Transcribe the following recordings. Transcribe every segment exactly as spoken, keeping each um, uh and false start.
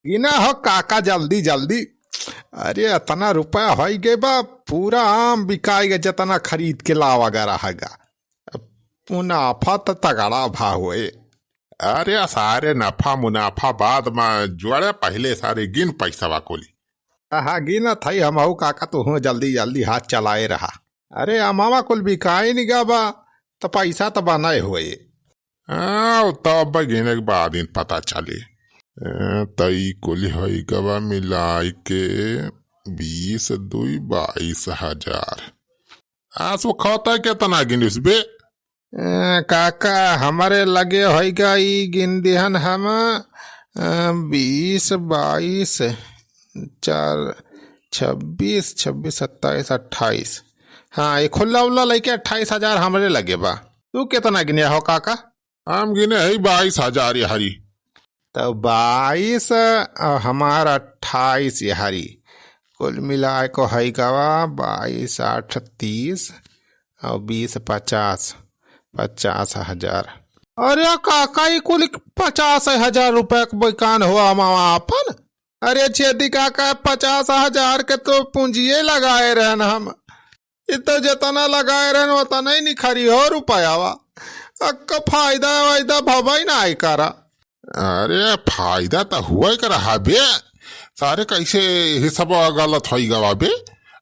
गिना हो काका, जल्दी जल्दी। अरे, अतना रुपया होइ गए बा, पूरा आम बिकाइ गए, जतना खरीद के लावा गा रहा गा। मुनाफा त तगड़ा भा होए। अरे सारे, नफा मुनाफा बाद मा जोड़े, पहिले सारे गिन पैसवा कुली। हाँ, गिनत हई हमहू काका, तू हूँ जल्दी जल्दी हाथ चलाए रहा। अरे अमावा कुल बिकाइन गा बा, त पैसा त बनाए होए। हाँ, तब गिने के बाद ही पता चली। ए, त ई कुल होई गवा मिलाई के बीस दुई बाईस हजार। आ, सुखौता केतना गिनिस बे? ए, काका, हमरे लगे होइगा ई गिन दिहन हम, अ, बीस, बाईस, चार, छब्बीस, छब्बीस, सत्ताईस, अट्ठाईस। हाँ, ये खुल्ला उल्ला लइके अट्ठाईस हजार हमरे लगे बा। तू केतना गिने हो काका? हम गिने हई बाईस हजार यहरी। तो बाईस और हमार अट्ठाईस यहरी, कुल मिलाए को हई गवा बाईस आठ तीस और बीस पचास, पचास हजार। अरे काका, ई कुल पचास हजार रुपया के बेकान हुआ मामा आपन? अरे छेदी काका, पचास हजार के तो पूंजिये लगाए रहन हम। इ तो जतना लगाए रहन, ओतना ही निखरी हो रुपयावा। अक्का फायदा वायदा भवा ही ना आई करा। अरे, फायदा त हुआ ही करा बे। सारे कैसे हिसाब गलत होई गवा बे।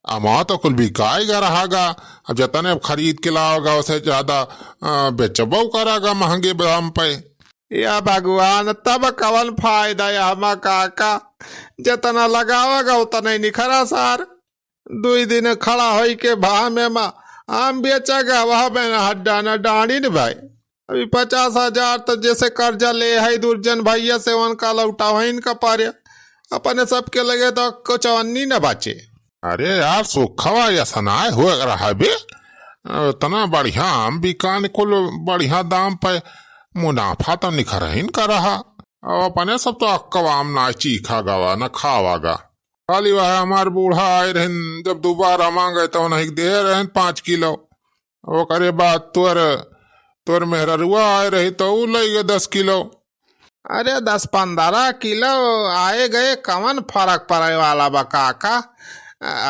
अमा तो कुल बिकाए गा रहा गा। अब जतने अब खरीद के लावा गा, उसे ज्यादा, अ, बेचबो करा गा महंगे दाम पे। या भगवान, तब कवन फायदा या हमा काका? जतना लगावा गा, उतना ही निखरा सार। दुई दिन खड़ा होई के भा में मा आम बेचा गा, वह में हड्डा न डांडी न भाई। अभी पचास हजार तो जैसे कर्जा ले है दुर्जन भैया से, उनका लौटावइन का पारे, अपने सबके लगे तो कुछ अन्नी न बाचे। अरे यार, सुखवा ऐसा ना हो रहा बे, इतना बढ़िया आम बिकान कुल बढ़िया दाम पे, मुनाफा तो निखरहिन का रहा। अब अपने सब तो अक्कवा आम ना चीखा गवा, न खावा गा। खाली वह हमार बूढ़ा आए रहन, जब दोबारा मांगे तो उन्हें दे रहन पाँच किलो। ओकरे बाद तोर, तोर मेहररुआ आए रही तो ऊ लई गए दस किलो। अरे, दस पन्द्रह किलो आए गए, कवन फर्क पड़े वाला बा काका?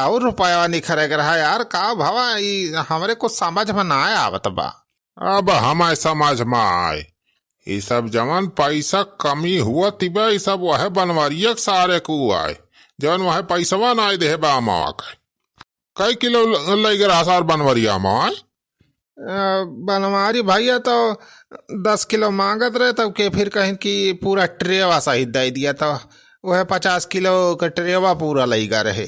और रुपया निखरे के रहा यार, का भवा, ई हमरे कुछ समझ में ना आवत बा। अब हमारे समझ में आए, ई सब जवन पैसा कमी हुआ तिबा, ई सब वह बनवारिया के सारे को आए, जवन वह पैसवा ना आए देहे बा अमावा के। कई किलो ल-, लई गए रहा सार बनवारिया में आए? अ, बनवारी भैया तो दस किलो मांगत रहे, तब के फिर कहिन कि पूरा ट्रेवा सहित दे दिया, तो वह पचास किलो के ट्रेवा पूरा लई गा रहे।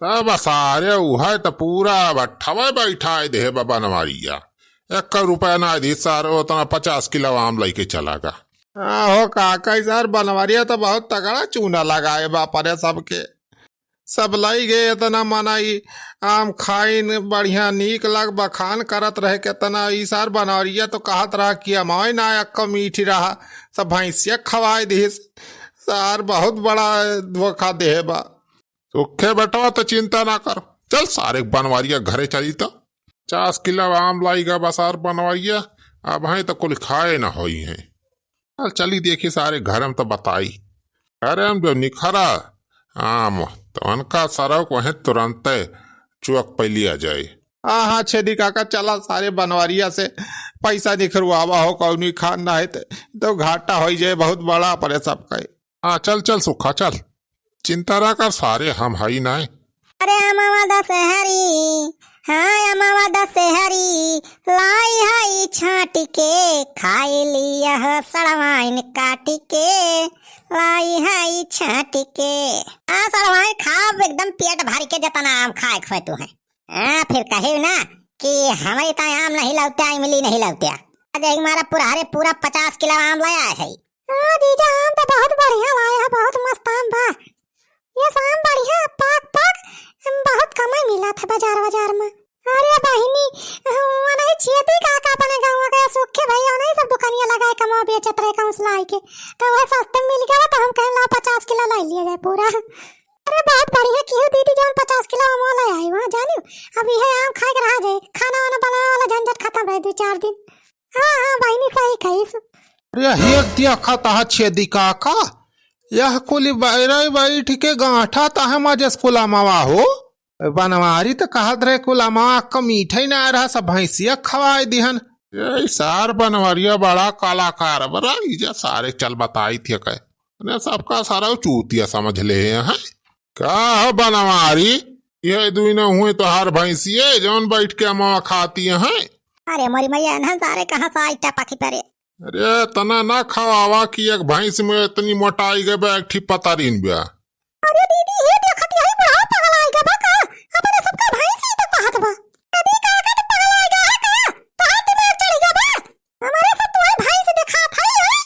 तब सारे उहे त पूरा भट्ठवे बैठाए देहे बा बनवारिया। एक रुपया ना दी सारे, उतना पचास किलो आम लइके चला गा। हाँ हो काका, ई सार बनवारिया तो बहुत तगड़ा चूना लगाए बा अपने सबके। सब लई गए इतना मनई आम खाइन, बढ़िया नीक लाग बखान करत रहे केतना। ई सार बनवारिया तो कहत रहा कि अमाए ना अक्का मीठी रहा, सब भैंसिया खवाए दिहिस। सार बहुत बड़ा धोखा देहे बा। सुखे बेटवा, तो चिंता ना कर, चल सारे बनवारिया घरे चली तो। पचास किलो आम लाई गा बा सार बनवारिया, अब हैं तो कुल खाए ना होई हैं। चल चली देखी सारे घर में तो बताई। अरे हम जो निखरा आम तो उनका सरक वहीं तुरंते चुअक पे लिया जाए। हाँ हाँ छेदी काका, चला सारे बनवारिया से पैसा निखरवावा हो, कौनी खान ना है तो, तो घाटा होई जाए बहुत बड़ा अपने सबका। हाँ, चल, चल सुखा, चल। चिंता ना कर, सारे हम हई नाय। अरे अमवा दशहरी, हाँ अमवा दशहरी, लाई हई छाँटि के, खाई लिया हो सड़वाइन काटि के, लाई हई छाँटि के। हाँ सड़वाइन खाब एकदम पेट भरि के, जतना आम खाए खोए तू है। हाँ, फिर कहे ना कि हमरे ताय आम नहीं लौत्या, इमली नहीं लौत्या। आज एक मारा पुरहरे पूरा पचास किलो आम लाया है। हाँ जीजा, आम तो बहुत बढ़िया लाए है, बहुत मस्त आम बा। ये आम बढ़िया पाक पाक, बहुत कम ही मिला था बाजार बाजार में। अरे बहिनी, वो नहीं छियती का, का अपने गाँव के सुखे भैया नहीं सब दुकानिया लगाए कमा बेचत रहे काउंस लाई के, तो वह सस्ते में मिल गया, तो हम कहन ला पचास किलो लाई लिया जाए पूरा। अरे बहुत बढ़िया किहू दीदी, जौन पचास किलो अमवा ले आई वहाँ जानियो। अब इहे आम खाए के रहा जाए, खाना वाना बनावे वाला झंझट खत्म रहे दो चार दिन। हाँ हाँ बहिनी, सही कहिस। अरे एक दिया खाता है छेदी काका, यह कुली बैरे बैठ के गांठा ताहे मजेस कुल अमवा हो। बनवारी त कहत रहे कुल अमवा क मीठे ना रहा, सब भैंसिया खवाए दिहन। ये सार बनवरिया बड़ा कलाकार बरा, इजा सारे चल बताई थे कहे। ने सबका सारा चूतिया समझ ले हैं। का हो बनवारी, ये दुई न हुए तो हर भैंसिए जौन बैठ के अमवा खाती हैं। अरे मोरी मैया, इन्हन सारे कहाँ से आई टपकी परे? अरे तना ना खवावा कि एक भैंस में इतनी मोटाई गए बा, एक ठी पतरीन बा। अरे दीदी, ये देखत यही बुढ़ाऊ पगलाइ गवा का? अपने सबका भैंस ही तो कहत बा। अरे काका तो पगलाइ गवा है का? कहाँ दिमाग चढ़ गवा बा? हमारे सब तुम्हारे भैंस दिखात है, हैं?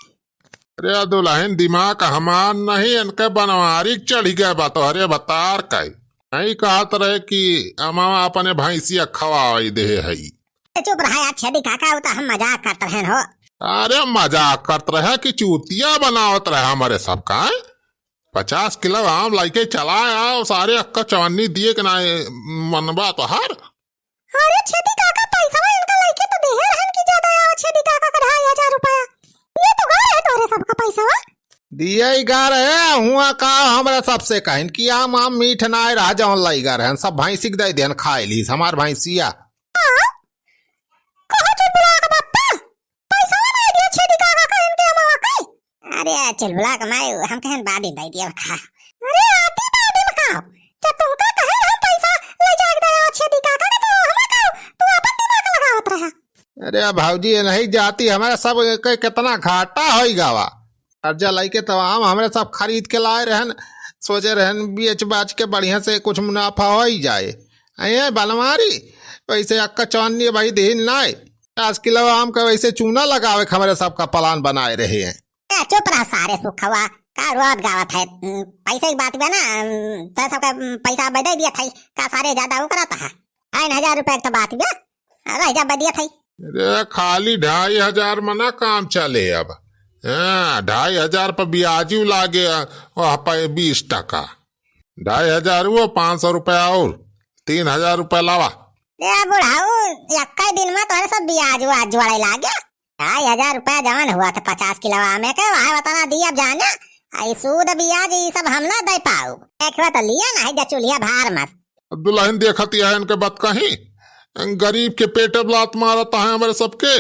अरे दुलहिन, दिमाग हमार नहीं, इनके बनवारी चढ़ गवा बा तोहरे भतार का। नहीं कहत रहे कि अमावा अपने भैंसिया खवाई दे है। ए, चुप रहा यार छेदी काका, वो तो हम मजाक करत रहेन हो। अरे मजाक करत रहे कि चूतिया बनावत रहे हमारे सबका, हैं? पचास किलो आम लइके चला आओ, सारे अक्का चवन्नी दिए के ना मनबा तोहार। अरे छेदी काका, पैसवा इनका लइके तो देहे रहन कि ज्यादा आओ छेदी काका का ढाई हजार रुपया। ये तो गा रहे तोहरे सबका पैसवा। दिए ही गा रहे, हुआ का हमरा सबसे कहिन कि आम आम मीठ ना आए रहा, जौन लाई गा रहन, सब भैंसी के दे देन खाए ली, हमार भैंसिया। हाँ? कहो चुलबुला के बप्पा, पैसा ना दिया छेदी काका का इनके अमावा के। अरे चुलबुला के माई, हम कहन बाद में दे दिया खा। अरे आती बाद में खाओ, जब तुमका कहे हम पैसा ले जाके दे छेदी काका के तो हम खाओ, तू अपन दिमाग लगावत रहा। अरे भौजी, ये नहीं जाती, हमारा सब के कितना घाटा होई गवा। कर्जा लइके तमाम हमरे सब खरीद के लाए रहन, सोचे रहन बेच बाच के बढ़िया से कुछ मुनाफा हो ही जाए। अये बनवारी, वैसे अक्का चौन्नी भाई देहिन नाय, पाँच किलो आम का वैसे चूना लगावे के हमरे सबका प्लान बनाए रहे हैं। ए, चुप रह सारे सुखवा, का रोत गावत है? उम, पैसे की बात बा ना, उम, तो सबका, उम, पैसा बदे दिया था, का सारे ज्यादा वो करत है? ढाई हजार रुपया के तो बात बा, रह जा बदिया था। अरे खाली ढाई हजार में ना काम चले अब। हाँ, ढाई हजार पर ब्याजू लागे, वह पे बीस टका। ढाई हजार वो पाँच सौ रुपया और तीन हजार रुपया लावा। ए बुढ़ाऊ, यक्का दिन में तोहरे सब ब्याज व्याज जोड़े लागे। ढाई हजार रुपया जवन हुआ था पचास किलो आमे के, वह उतना दिया जाने, आई सूद ब्याज ई सब हम ना दे पाऊ। एक बार तो लिया ना है जा चूल्हिया भार मत। दुलहिन देखत यह इनके बात कहीं, गरीब के पेटे लात मारत है हमरे सबके।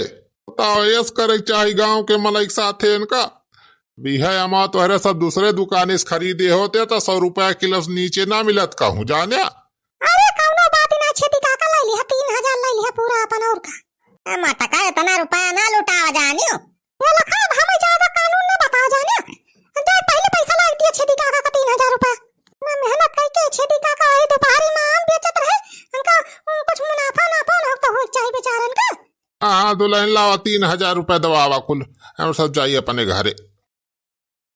बताओ, ऐस करे के चाही गाँव के मनई के साथे इनका। बिहा अमा तोहरे सब दूसरे दुकाने से खरीदे होते तो सौ रुपया किलो से नीचे ना मिलत कहूँ, जाने। अरे कौनो बात ना, छेदी काका ले लिहा, तीन हजार ले लिहा पूरा अपन, और का। ए मटका, इतना रुपया ना लुटावा जानियो। ये लखा, अब हमें ज्यादा कानून ना बतावा जानियो। जाए पहले पैसा ला दिया छेदी काका का तीन हजार रुपया। मैं मेहनत करके छेदी काका वही दोपहरी में आम बेचत रहे, उनका, उम, कुछ मुनाफा नाफा ना तो हो चाहे बेचारन का। हाँ, दुलहिन लावा, तीन हजार रुपया दवावा कुल, हम सब जाई अपने घरे।